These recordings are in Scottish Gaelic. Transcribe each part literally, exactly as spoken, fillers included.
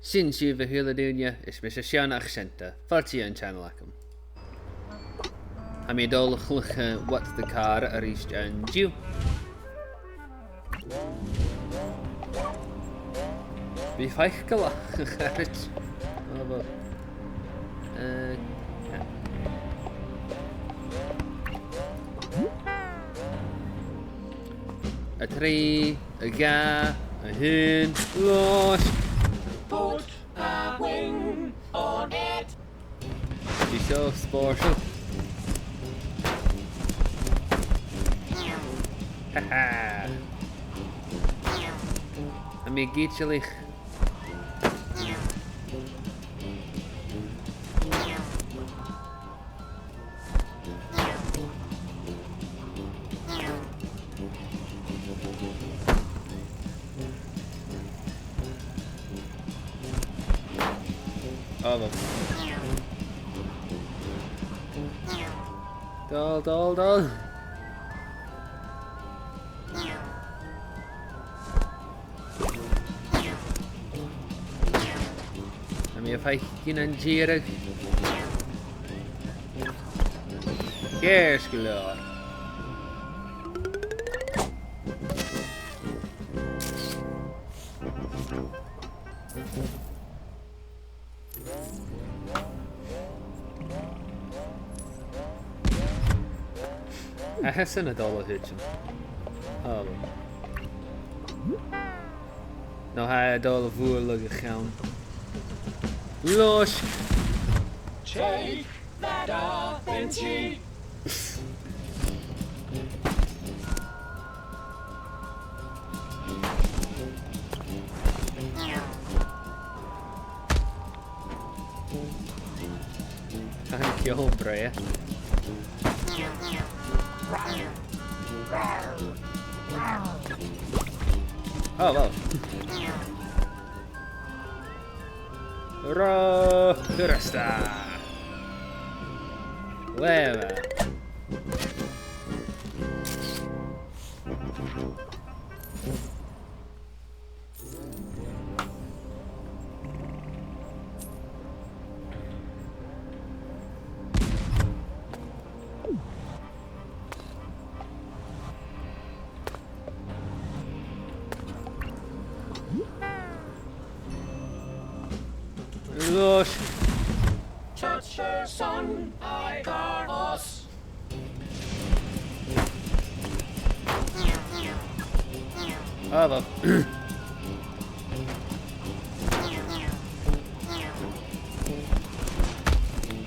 Sin sibh, a h-uile duine, is mise Seán Ach Seanta. Fàilte dhan channel agam. Tha mi a' dol a chluich, eh, What the Car a-rithist an-diugh. Bidh faiceallach a' charaid. Oh, well. Eh, yeah. A trì, a dhà, a h-aon, làmh. Put a wing on it. Bidh seo spòrsail. Ha ha. Tha mi ag itealaich. Oh, well. Dol, dol, dol. Tha mi a' faicinn an dìreadh. Ceart gu leòr. Tha sin a' dol a thuiteam. Oh, well. No, tha e a' dol a bhualadh a' cheann. Loisg! Take that up and cheek. Tha an ceòl brèagha. Oh, wow. Ro, furasta. Uill. Loisg. Touch her son, I car us. Ah, well.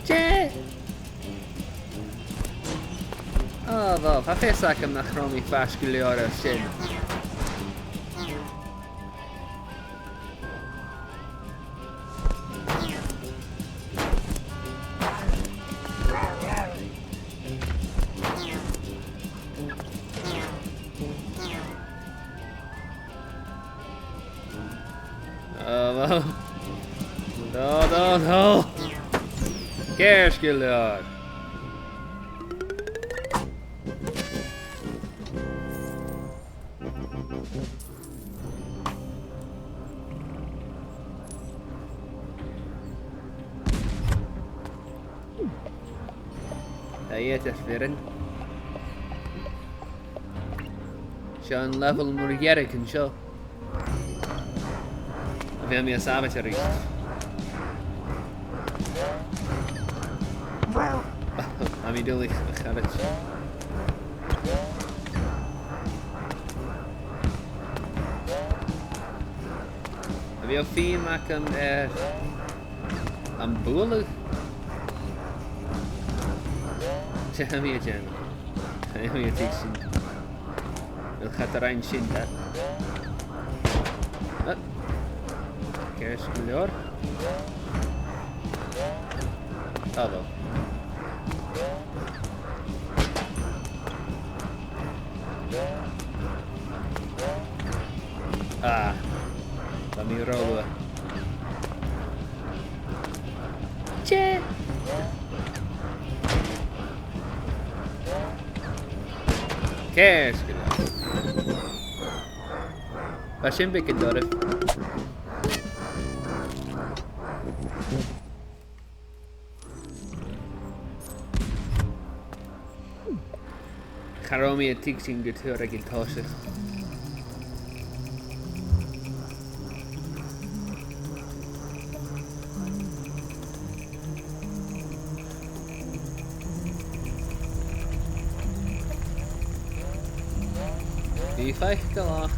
Tè! Ah, well, tha fios agam nach robh mi faisg gu leòr air sin. Ah, well. No, no, no. Ceart gu leòr. Tha iad air fireann. Seo an level mu dheireadh an seo. A bheil mi a' sàbhailt a-rithist? Tha mi duilich, a charaid. A bheil feum agam air am bualadh? Dè tha mi a' dèanamh? Tha mi a' tuigsinn. Uill, cha do rinn sin e. Ah. Ceart gu leòr. Ah, well. Ah. Tha mi ro luath. Tè. Ceart gu leòr. Bha sin beagan doirbh. Cha robh mi a' tuigsinn gu tur aig an toiseach. Bidh faiceallach.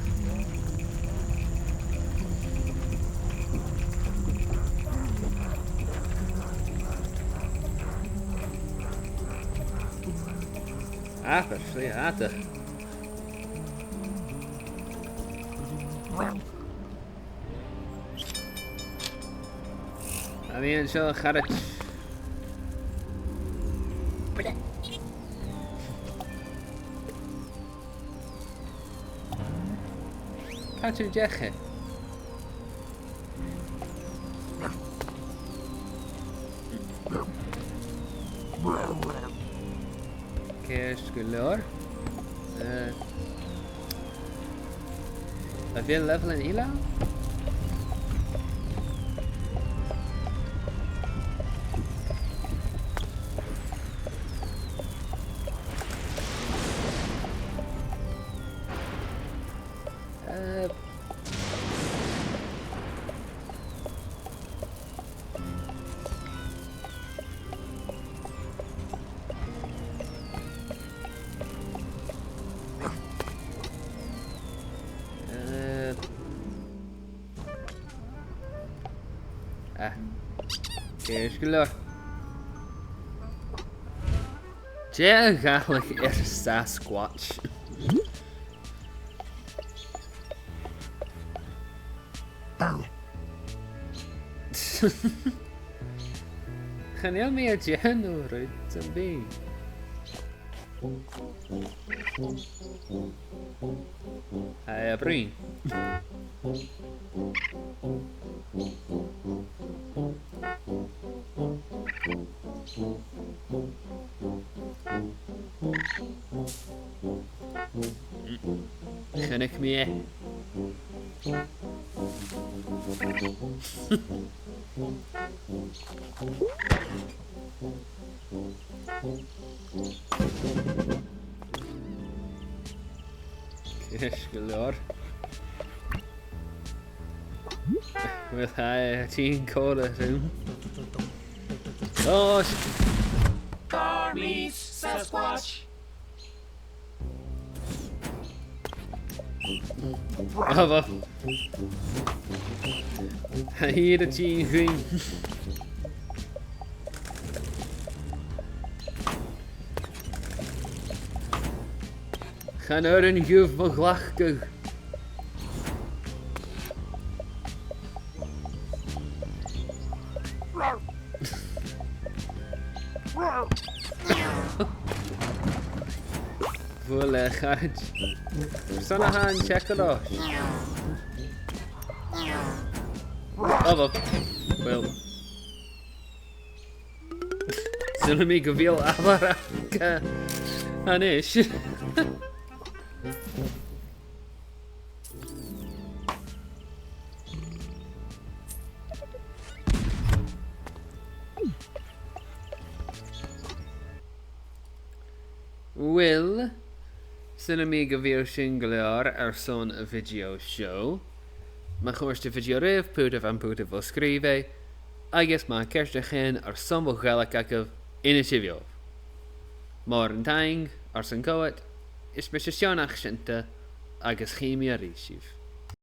Abair slighe fhada. Tha mi an seo, a charaid. Càit an deach e? Ceart gu leòr. Eh, a bheil leibheil eile ann? Eh, Eh. Ah. Ceart gu leòr. Dè a' Ghàidhlig air Sasquatch? Chan eil mi a' dèanamh rud sam bith. Tha e a' bruidhinn. Chunnaic mi e. Ceart gu leòr. Uill, tha e a' tighinn còmhla rium. Oh, s- Armies, Sasquatch! Ah, bha. Tha e a' tighinn dhuinn. Chan urrainn dhuibh mo ghlacadh. Bhuail e a charaid. Carson a tha an t-eagal ort? Oh, well. Well. 'S ann a tha mi gu bheil amharc a-nis. Uill, 's ann a tha mi gu bheil sin gu leòr airson a' video seo. Ma chòrd a' video ribh, putaibh am puta bho sgrìobh e, agus ma tha ceartachadh airson mo Ghàidhlig agaibh, innsibh dhomh. Mòran taing airson coimhead, is mise Seònach Seunta, agus chì mi a-rithist sibh.